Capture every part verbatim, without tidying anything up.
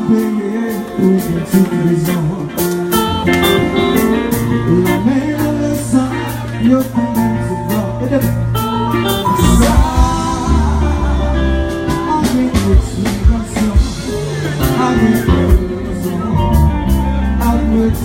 Peye pou gen tout rezon. Lanmè nan lesan, yo konnen tout bò. Ede m. Sa, avèk eksplikasyon, avèk rezon, avèk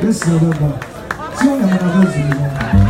Yes, sir, baba. Si w renmen aplodi li, baba.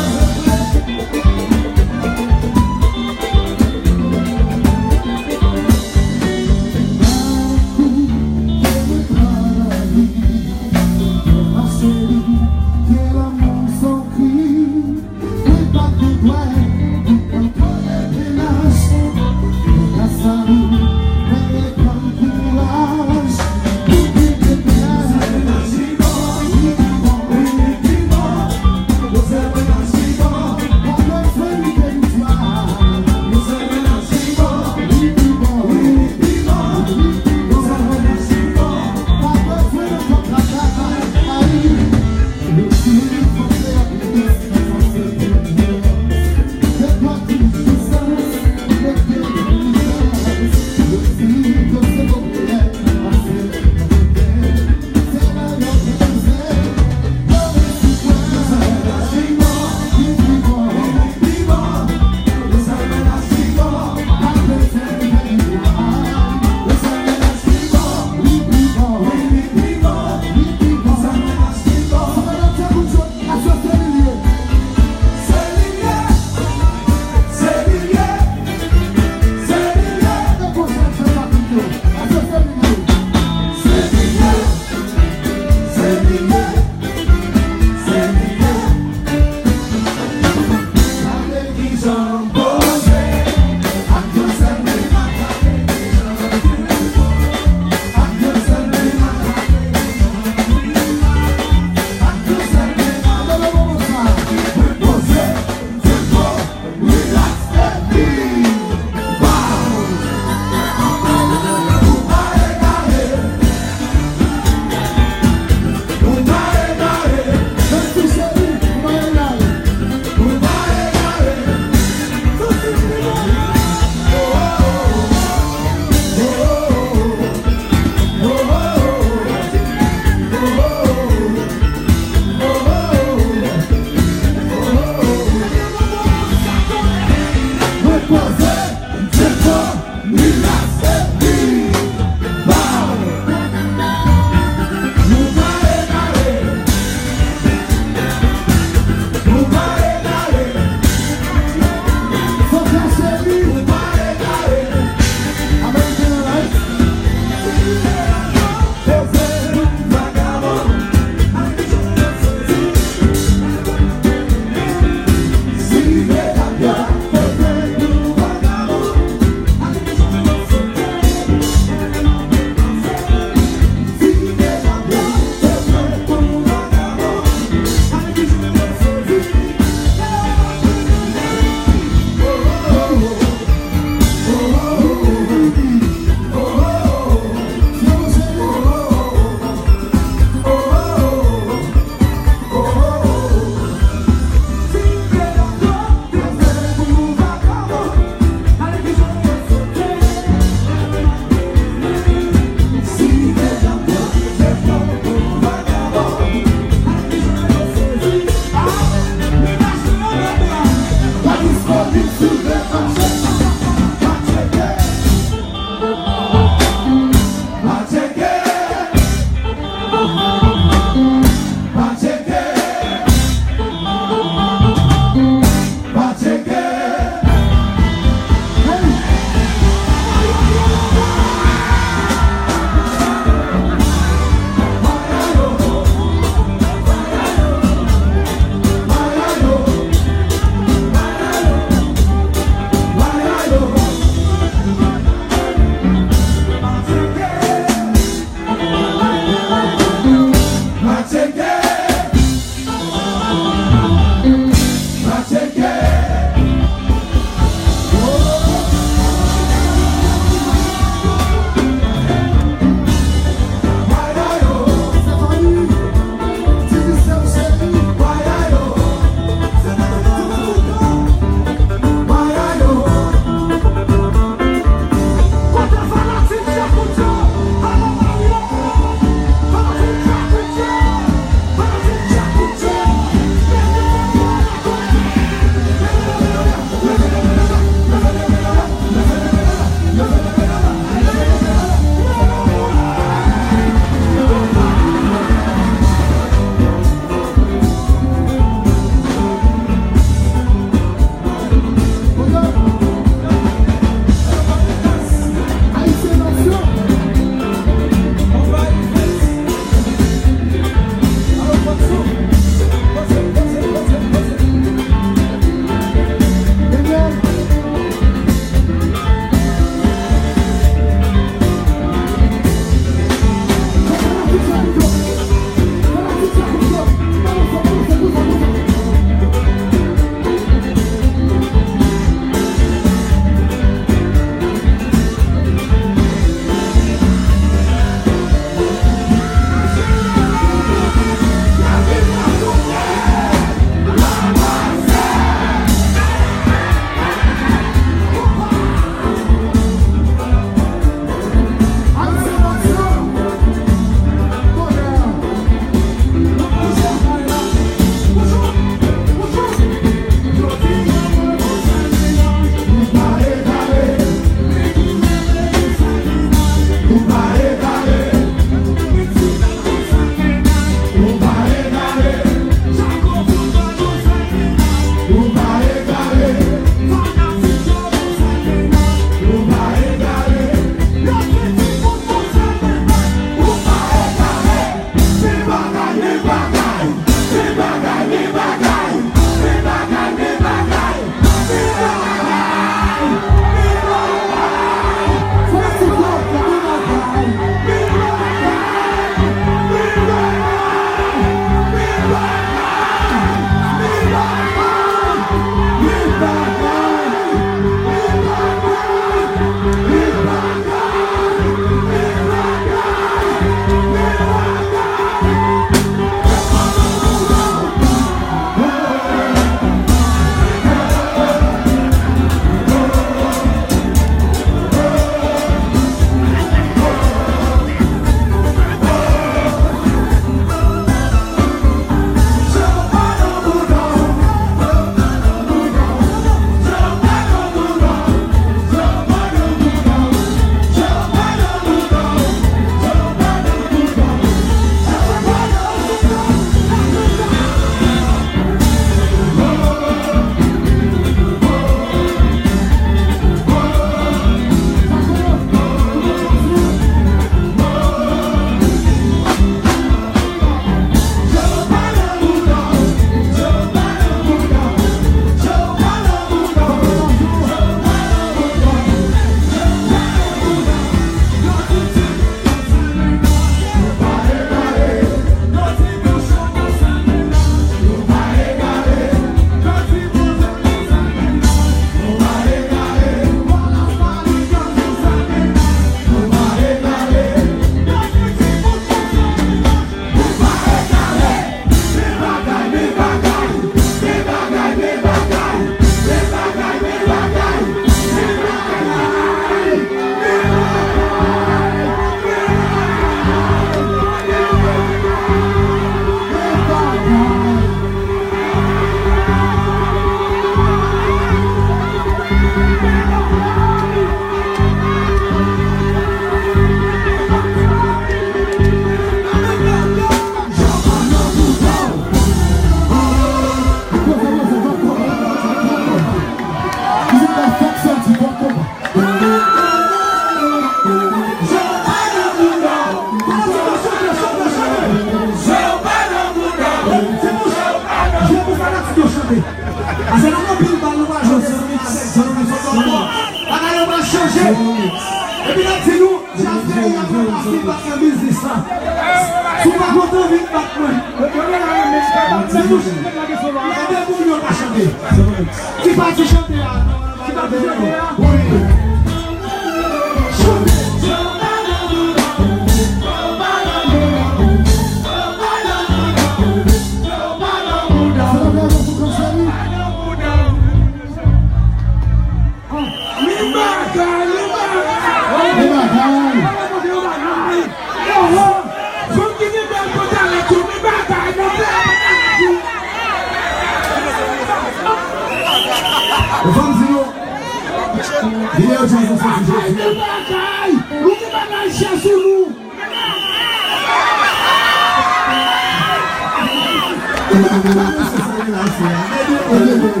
Mesye, sa relasyon an. Gade, gade.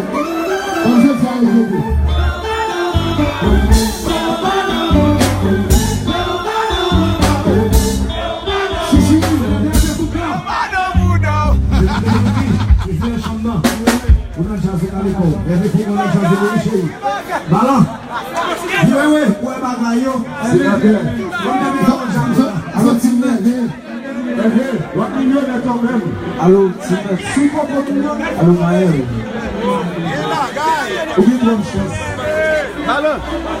Ban m fè sa, gade. Chichi, gade, gade, gade. Ou nan djaz ou kale kò w. Leve pou mwen nan djaz ou, cheri. Balan. Vire, wi, ou wè bagay yo. Leve. Mwen te di sa, mwen djaz la. Alo, Ti Mèt. Ehe, w ap milyonè kanmenm. Alo, Ti Mèt. Si w poko milyonè. Alo, Maël. Ou gen twòp chans. Alo.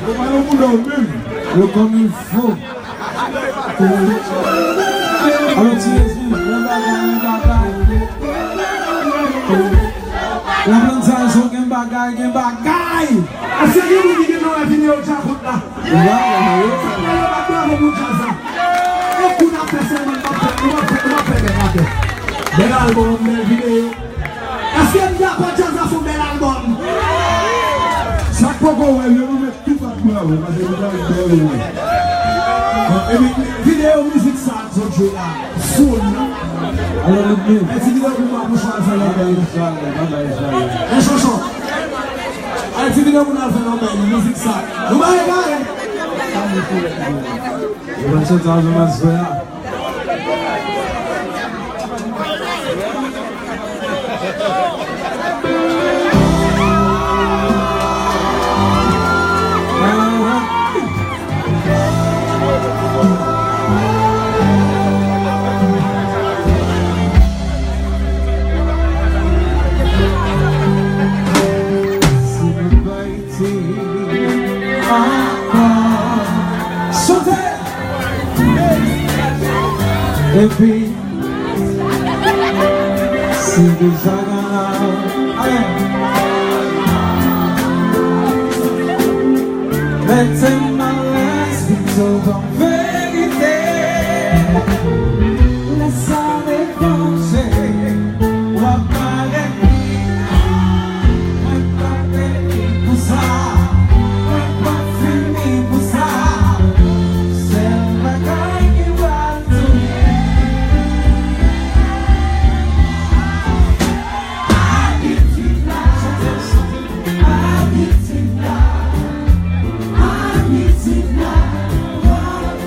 Ou pa nan mouda w menm. Alo, comme il faut. Alo, Ti Jezi, gen bagay, gen bagay. Laplanta Joe, gen bagay, gen bagay. Èske gen moun ki gentan wè videyo Djakout la? Gen bagay, wi. Sa fè yo bat bravo pou djaz la. E kou n ap fè sèlman, n ap fè, n ap fè, n ap fè bèl atè. Bèl albòm, bèl videyo. Èske n dakò djaz la se yon bèl albòm? Sa k poko wè l yo, nou met tou bat bravo, paske nou pral bèl wi. Bon, epi videyo mizik sa a zòt jwe la, soul la. Alò, nou byen. Mèt ti videyo pou mwen, pou chwa fè lòt bèl. Enchòchò. Ay, ti videyo pou n al fè nan men mizik sa. Nou bay, bay. Yo ban chante anvan m ap jwe a. Chante! Epi, si deja gen la, ale! Mete m alèz, pito ban m verite. Lè sa devanje, w ap mare m. Mwen pa vini pou sa, mwen pa vini pou sa. Sèl bagay ki pral touye m, abitid la, abitid la, abitid la, pral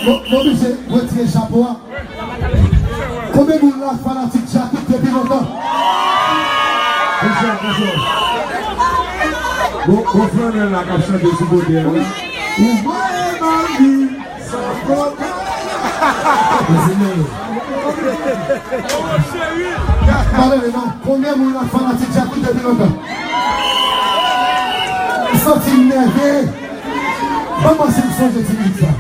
Bon, m oblije retire chapo a. Konbyen moun la fanatik Djakout depi lontan? Bonjou, bonjou. Bon, bon flannè la k ap chante sou kote a la. Ou voye bandi san pwoblèm. Malere non, konbyen moun la fanatik Djakout depi lontan? M santi m nève. Ban m wè si m sonje ti mizik sa.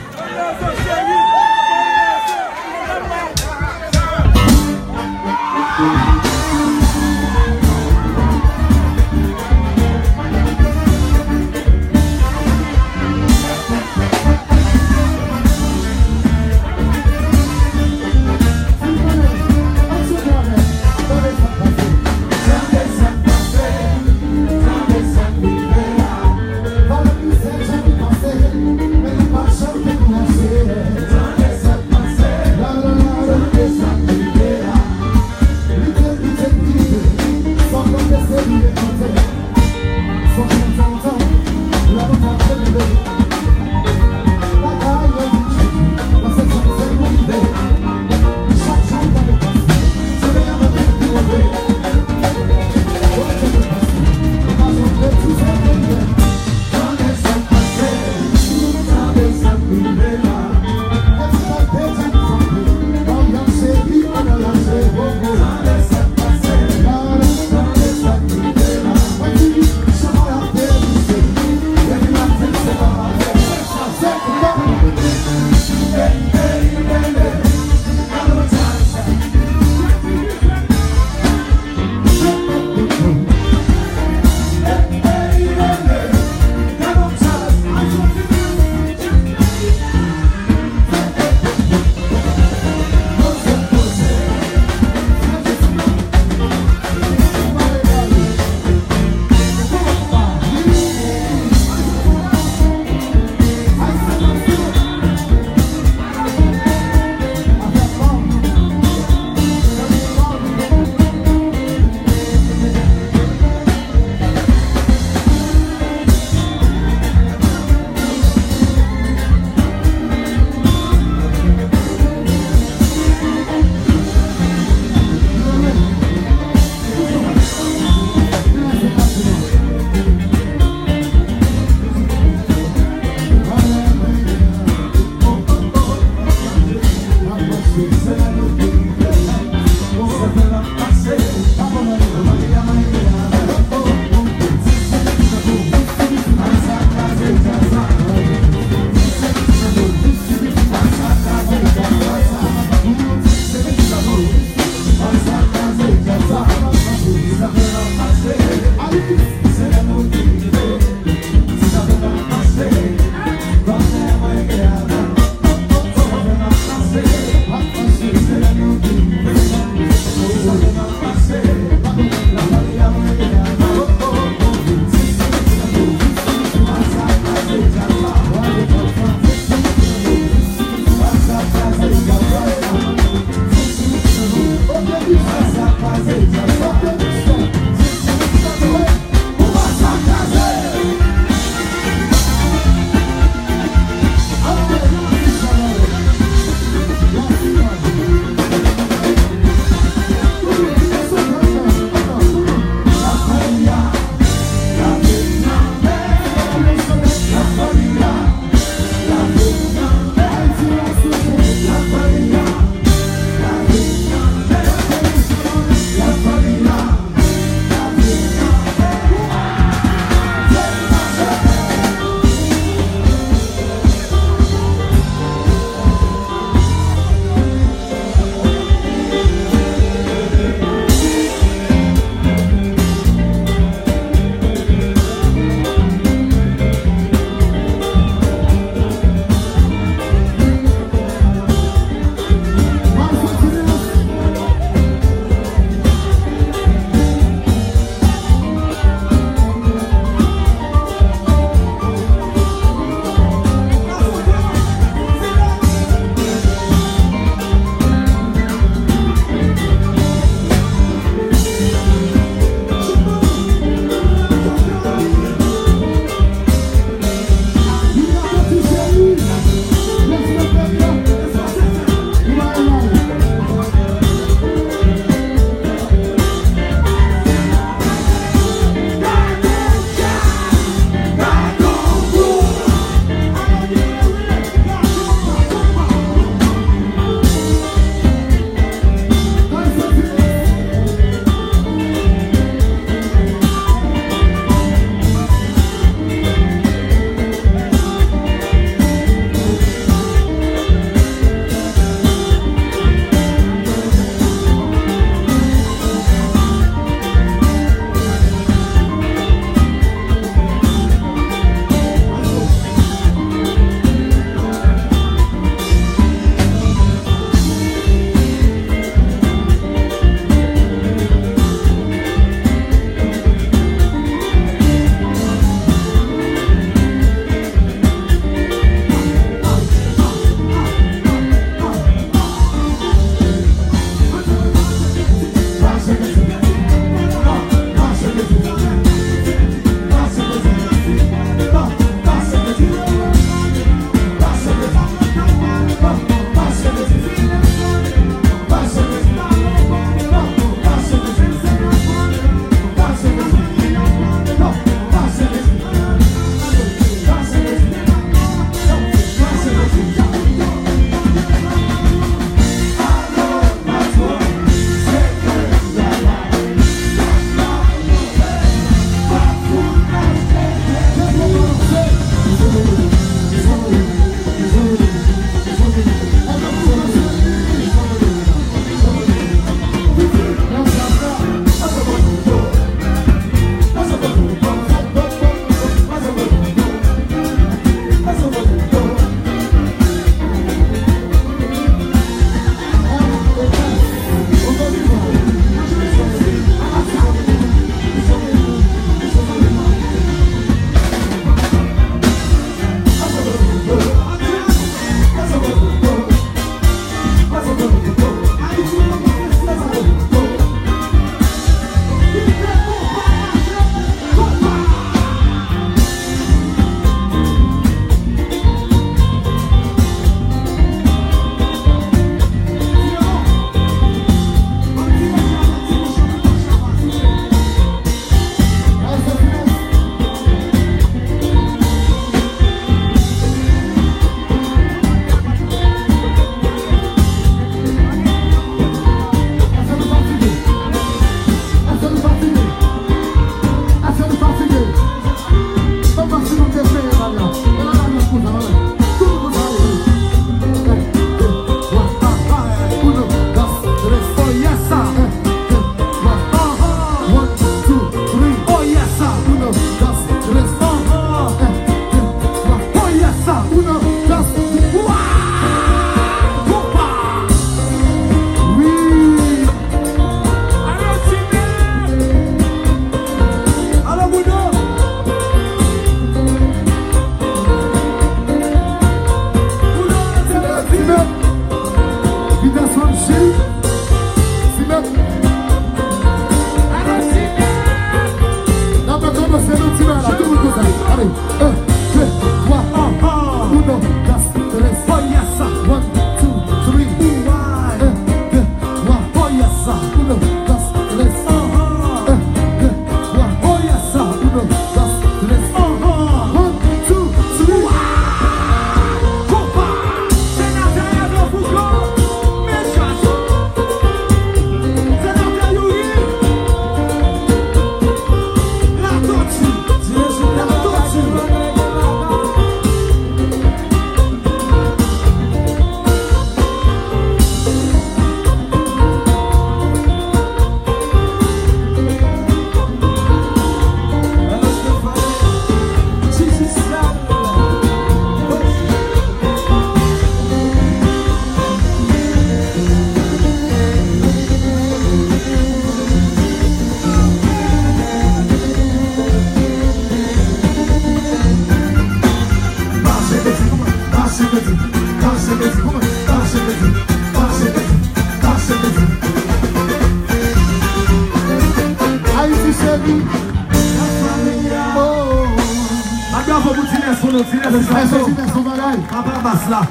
Bat bravo pou Ti Nès pou nou, Ti Nès, Ti Nès, yon bagay. Papa bas la.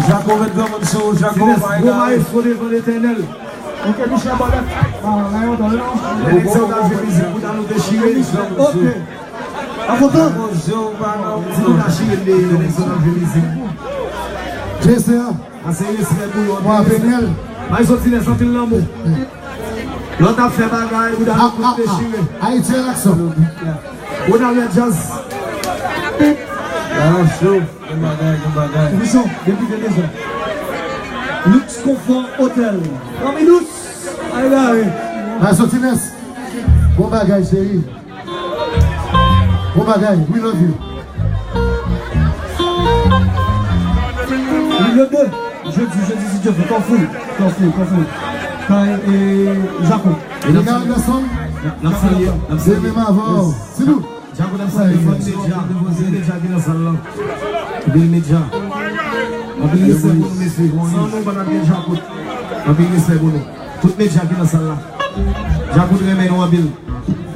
Jako mèt granmoun sou, Jako, Ti Nès, gwo mayestwo devan Letènèl. Ok, Michel Bòlèt. Nèg sa ta jwe mizik pou ta nou dechire. Ok. Akontan? Mizik nou ta chire de nèg sa ta jwe mizik. Jese a. Ase respè pou yo. Mwen avè l. Bay soti nèg anpil lanmou. Lòt ap fè bagay pou ta nou dechire. Ayiti an aksyon. Ronald Red Jazz. Ala show. Gen bagay, gen bagay. Michon, depi de dezè. Lux Confort Hotel. Fanmi dous. Ay gare. Bay soti nèg. Bon bagay, cheri. Bon bagay, we love you. Numéro deux, jeudi, jeudi, si Dieu veut. Kafou, Kafou, Kafou. Kay, e, Jako. E n ap salye, n ap salye, n ap salye. Demen avan, Silou. Jako n ap salye, fòn medya, fòn medya ki nan sal la. Anpil medya. Anpil respè pou nou, mesye. San nou, pa t ap gen Jako. Anpil respè pou nou. Tout medya ki nan sal la. Jako renmen nou anpil.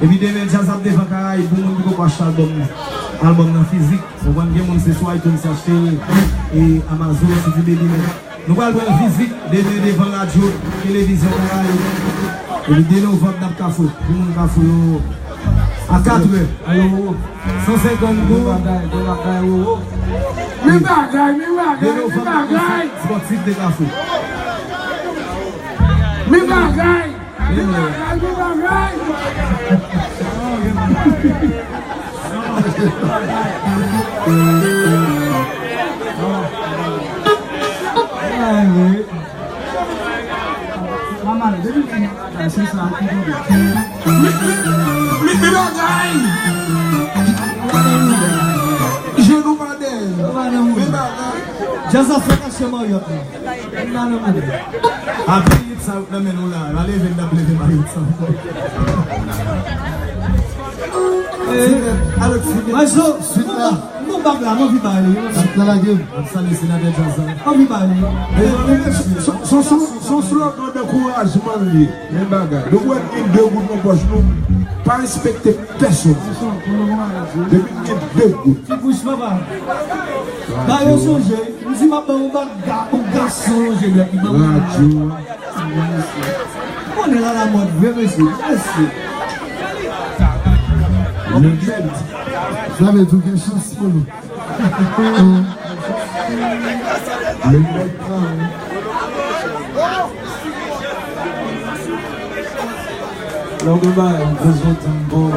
Epi demen djaz ap devan Karayib pou moun ki poko achte albòm nan. Albòm nan fizik. Ou konn gen moun se sou iTunes y achte l, e Amazon, si di baby men. Nou pral pran l fizik demen devan radyo, televizyon Karayib. Epi de novanm n ap Kafou. Pou moun Kafou yo a katrè. Alo. San senkant goud. Men bagay, men bagay, men bagay, men bagay. Spòtif de Kafou. Men bagay, men bagay, men bagay. Ay, wi. Manman, depi Ay, se sa ki tou. Li bagay. Jenou pa dèyè. Men bagay. Djaz la fè mache Maryòt la. Li pa nan mouda. Apre yit sa yo nan men nou la. Yo leve n ap leve Maryòt sa. Alo, ti. Maestro, suit la. Bon bag la, m anvi ba li. Suit la lage. N ap salye senatè djaz la. Anvi ba li. Son, son, son, son slogan dankourajman li ye. Men bagay. Donk, ou wè n gen de goud nan pòch nou. Pa respekte pèsonn. Depi n gen de goud. Ti bouch, papa. Ba yo sonje. M di m ap ba yon bag ga-, yon gason, je lè ki ban mwen. Radyo a. Konnen la la mòd vre, mesye. Mesye. Legend. Sa vle di w gen chans pou nou. Lè w gen bagay, ou bezwen di m bon.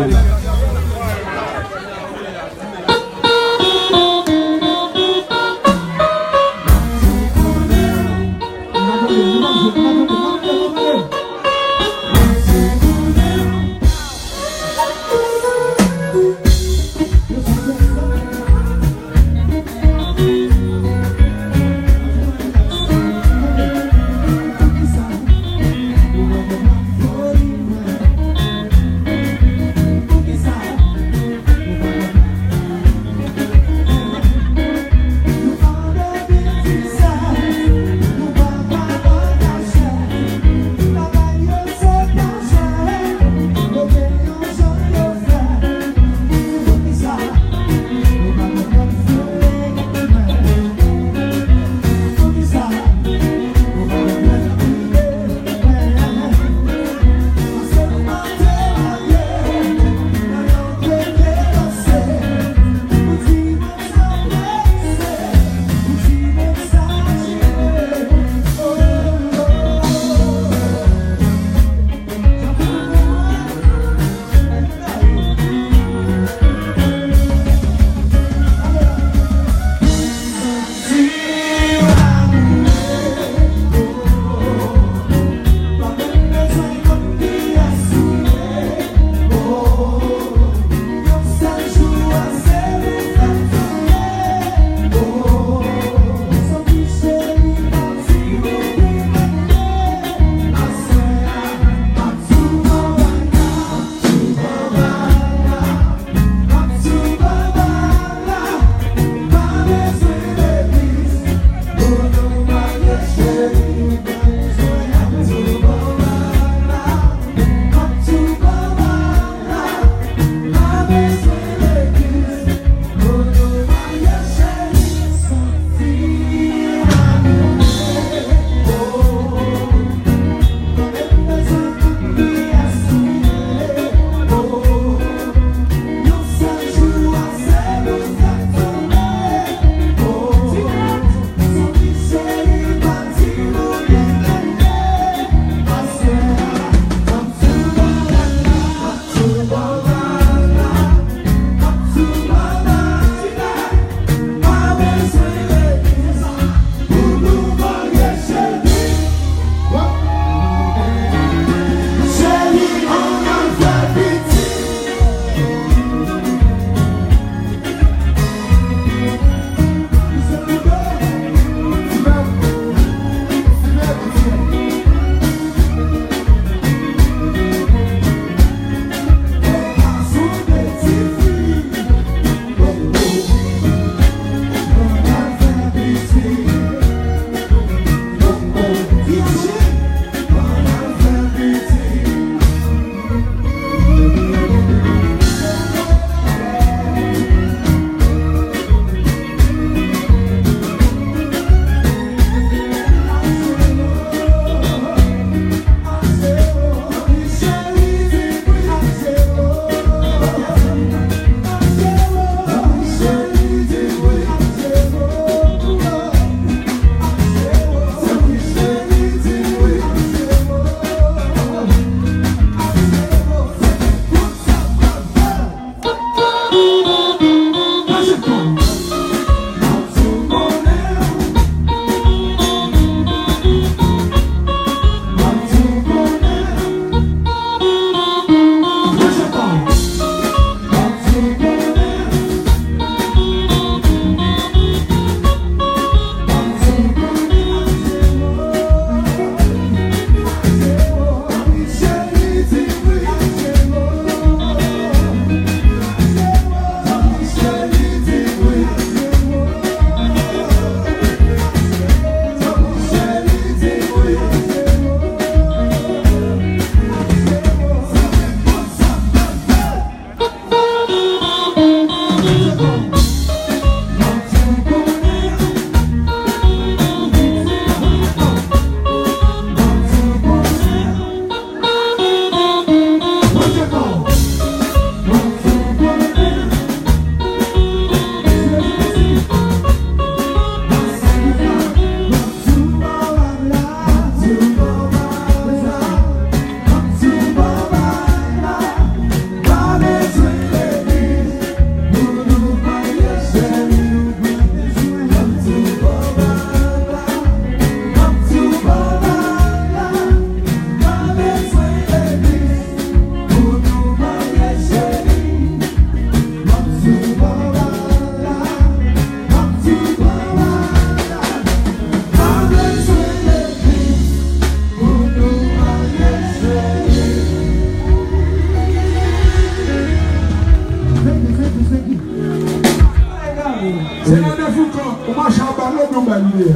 Yon bay lide a.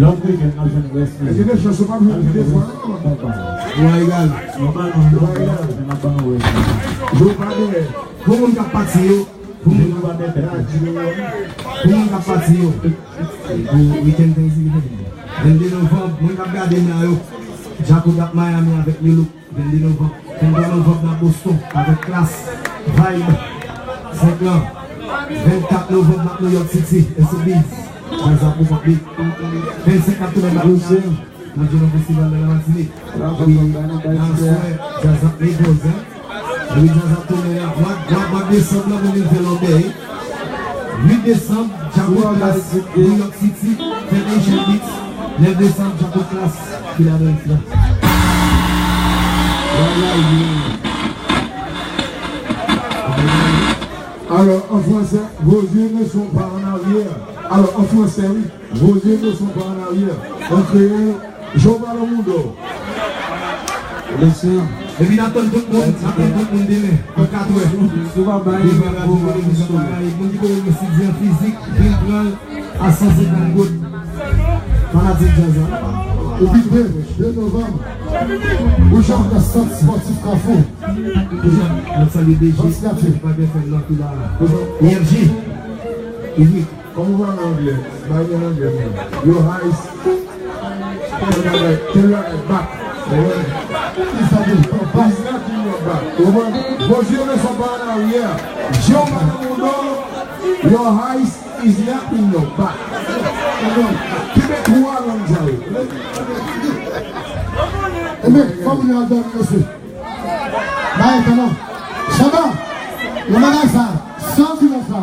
Lòt wikèn, n ap jwenn rès li. Gen de chans ou p ap jwenn li de fwa, non? Bon, egal. Nòmalman, lòt wikèn, n ap ban nou rès li. Jodi a dèyè. Pou moun k ap pati yo, pou moun k ap pati yo, pou moun k ap pati yo, pou wikèn Thanksgiving, vennde novanm, moun k ap gade m la yo, Djakout ap Miami avèk Milouk. Vennde novanm, venntwa novanm nan Boston avèk Klass, Vibe, senk lan. Vennkat novanm nan New York City, S B. Djaz ap pou kont li. Vennsenk ap tounen nan Miami, nan Juno Festival nan Matinik. Wi, nan aswè, djaz ap Naples, hein. Wi, djaz ap tounen la. Mwa, mwa, mwa desanm nan, nou vin fè Lòbèy. Uit desanm, Djakout Klass, New York City, Temptation Beats. Nèf desanm, Djakout Klass, Philadelphia. Alò, an fransè, vos yeux ne sont pas en arrière. Alò, an fransè, wi, vos yeux ne sont pas en arrière. An kreyòl, Joe Ballon Mundo. Mèsi. Epi n ap tann tout moun, n ap tann tout moun demen, an katwè. Devan radyo televizyon Karayib, moun ki konn remèsye Diyan Fizik, vin pran l a san senkant goud. Fanatik djaz la. Epi de, de novanm, Bouchon nan sant spòtif Kafou. N ap salye D J, Bagay Fèm nan ki la. I F G. Izwi. Kòman w pale anglè? Bay li an anglè, man. Your eyes. Tell your eyes back. Ou konprann? Ki sa di? Back. Is not in your back. Ou konprann? Vos yeux ne sont pas en arrière. Je w pa nan mouda w. Your eyes is not in your back. Ou konprann? Kenbe twa lang sa yo. Ebyen, fò moun yo al dòmi, mesye. Bay, kòman? Chaba, nan bagay sa, san silans la.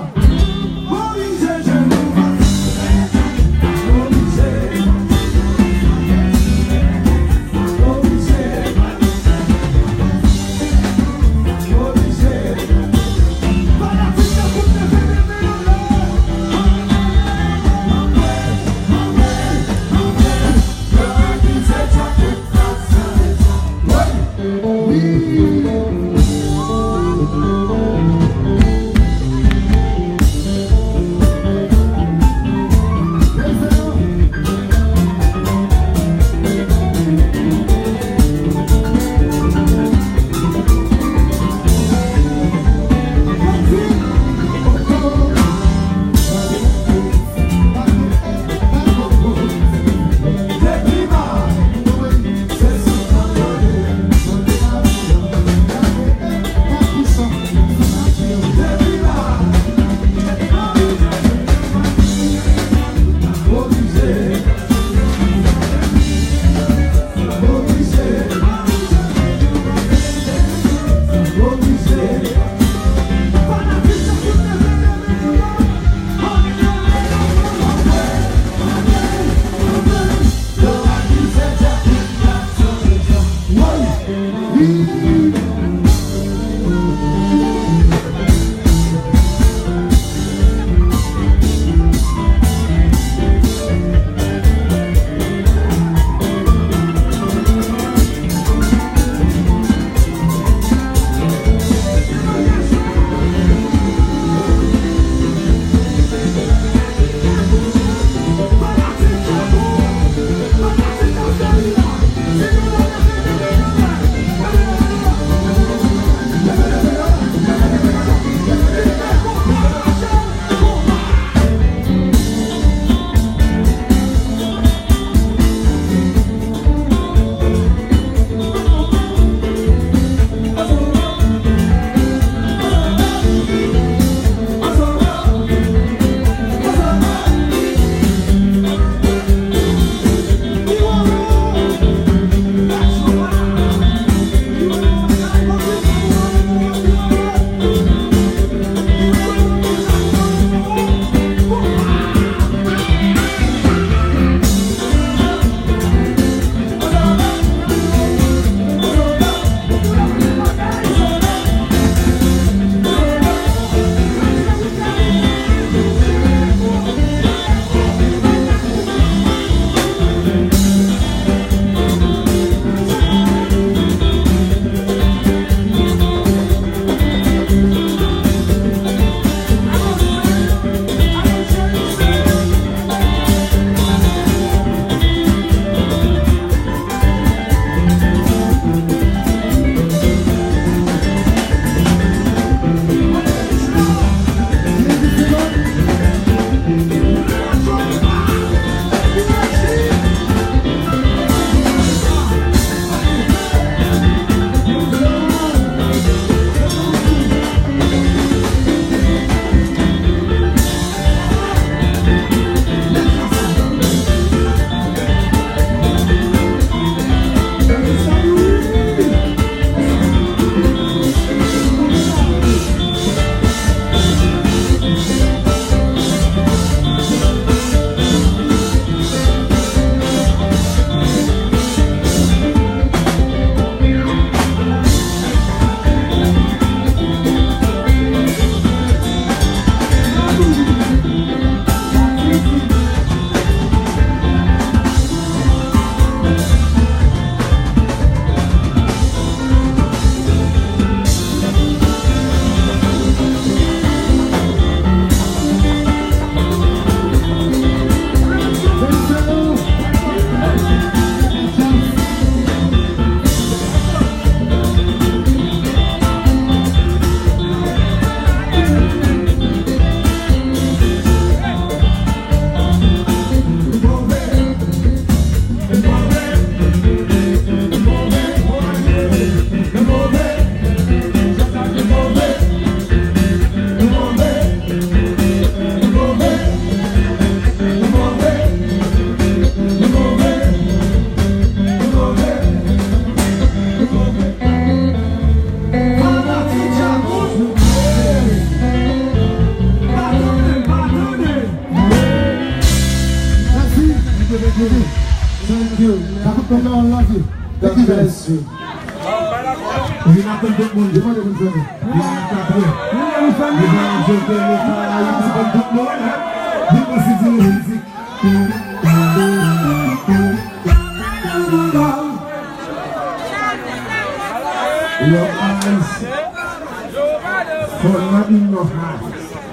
Vin ak tout moun. Vin ak apre. Vin ak tout moun. Vin ak tout moun. Yo, eyes. Fun in your heart.